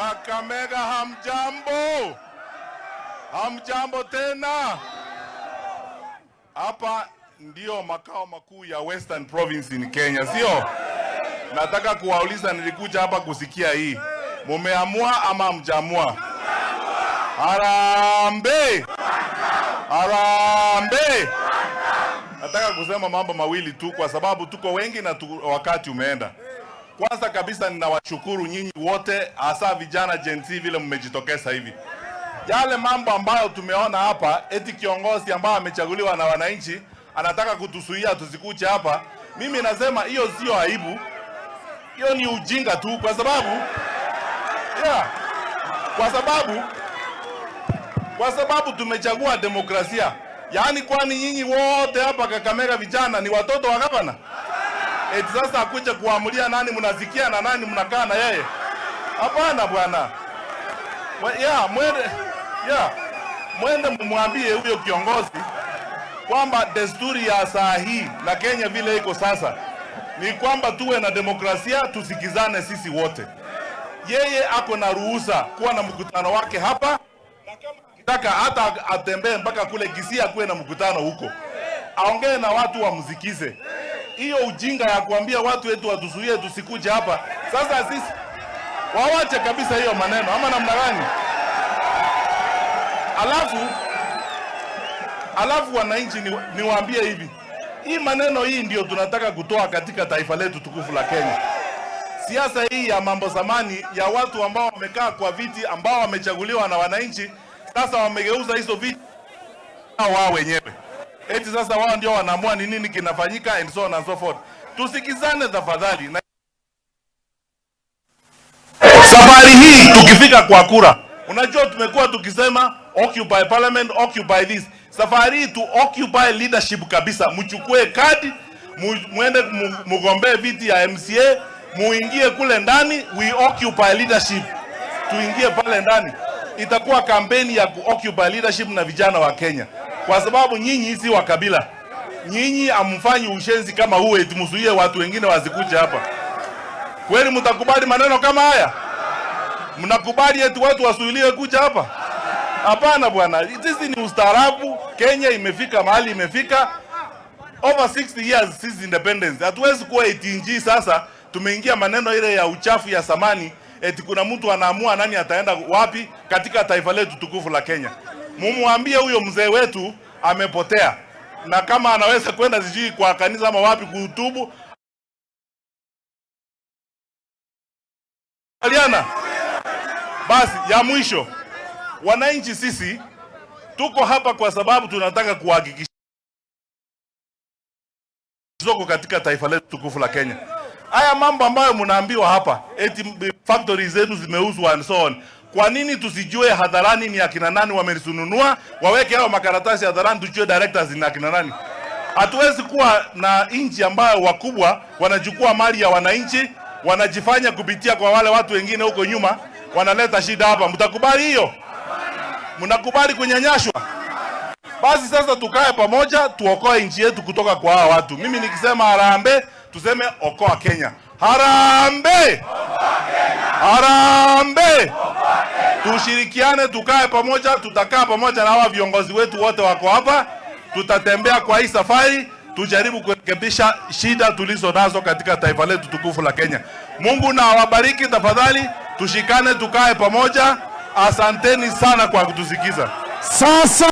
Kakamega, hamjambo? Hamjambo tena? Hapa ndio makao makuu ya Western Province in Kenya, sio? Nataka kuwauliza, nilikuja hapa kusikia hii. Mumeamua ama hamjaamua? Harambee! Harambee! Nataka kusema mambo mawili tu kwa sababu tuko wengi na wakati umeenda. Kwanza kabisa ninawashukuru nyinyi wote, hasa vijana Gen Z, vile mmejitokeza hivi. Yale mambo ambayo tumeona hapa, eti kiongozi ambaye amechaguliwa na wananchi anataka kutuzuia tusikuje hapa. Mimi nasema hiyo sio aibu, hiyo ni ujinga tu, kwa sababu yeah, kwa sababu tumechagua demokrasia. Yaani, kwani nyinyi wote hapa Kakamega vijana ni watoto wa gavana? Eti sasa akuja kuamulia nani mnasikia na nani mnakaa na yeye? Hapana, bwana. Yeah, mwende, yeah, mwende mumwambie huyo kiongozi kwamba desturi ya saa hii na Kenya vile iko sasa ni kwamba tuwe na demokrasia, tusikizane sisi wote. Yeye ako na ruhusa kuwa na mkutano wake hapa, na kama akitaka hata atembee mpaka kule Kisii akuwe na mkutano huko, aongee na watu wamsikize. Hiyo ujinga ya kuambia watu wetu watuzuie tusikuje hapa, sasa sisi wawache kabisa hiyo maneno, ama namna gani? Alafu wananchi, niwaambie hivi, hii maneno hii ndio tunataka kutoa katika taifa letu tukufu la Kenya. Siasa hii ya mambo zamani ya watu ambao wamekaa kwa viti ambao wamechaguliwa na wananchi, sasa wamegeuza hizo viti wao wenyewe, eti sasa wao ndio wanaamua ni nini kinafanyika and so on and so forth. Tusikizane tafadhali. Na safari hii tukifika kwa kura, unajua tumekuwa tukisema occupy parliament, occupy this. Safari hii tu occupy leadership kabisa, mchukue kadi muende mugombee viti ya MCA, muingie kule ndani, we occupy leadership, tuingie pale ndani. Itakuwa kampeni ya ku occupy leadership na vijana wa Kenya, kwa sababu nyinyi si wa kabila, nyinyi amfanyi ushenzi kama huu eti mzuie watu wengine wasikuje hapa. Kweli mtakubali maneno kama haya? Mnakubali eti watu wasuiliwe kuja hapa? Hapana, bwana, sisi ni ustaarabu. Kenya imefika mahali imefika over 60 years since independence. Hatuwezi kuwa eti nchi sasa tumeingia maneno ile ya uchafu ya zamani, eti kuna mtu anaamua nani ataenda wapi katika taifa letu tukufu la Kenya. Mumwambie huyo mzee wetu amepotea, na kama anaweza kwenda sijui kwa kanisa ama wapi kuhutubu. Aliana. Basi ya mwisho, wananchi, sisi tuko hapa kwa sababu tunataka kuhakikisha soko katika taifa letu tukufu la Kenya. Haya mambo ambayo mnaambiwa hapa eti factories zetu zimeuzwa and so on. Kwa nini tusijue hadharani ni akina nani wamezinunua? Waweke hao makaratasi hadharani tujue directors ni akina nani. Hatuwezi kuwa na nchi ambayo wakubwa wanachukua mali ya wananchi, wanajifanya kupitia kwa wale watu wengine huko nyuma, wanaleta shida hapa. Mtakubali hiyo? Mnakubali kunyanyashwa? Basi sasa tukae pamoja tuokoe nchi yetu kutoka kwa hawa watu. Mimi nikisema harambee, tuseme okoa Kenya. Harambee! Harambee! Tushirikiane, tukae pamoja, tutakaa pamoja na hawa viongozi wetu wote wako hapa, tutatembea kwa hii safari, tujaribu kurekebisha shida tulizo nazo katika taifa letu tukufu la Kenya. Mungu na awabariki. Tafadhali tushikane, tukae pamoja. Asanteni sana kwa kutusikiza. Sasa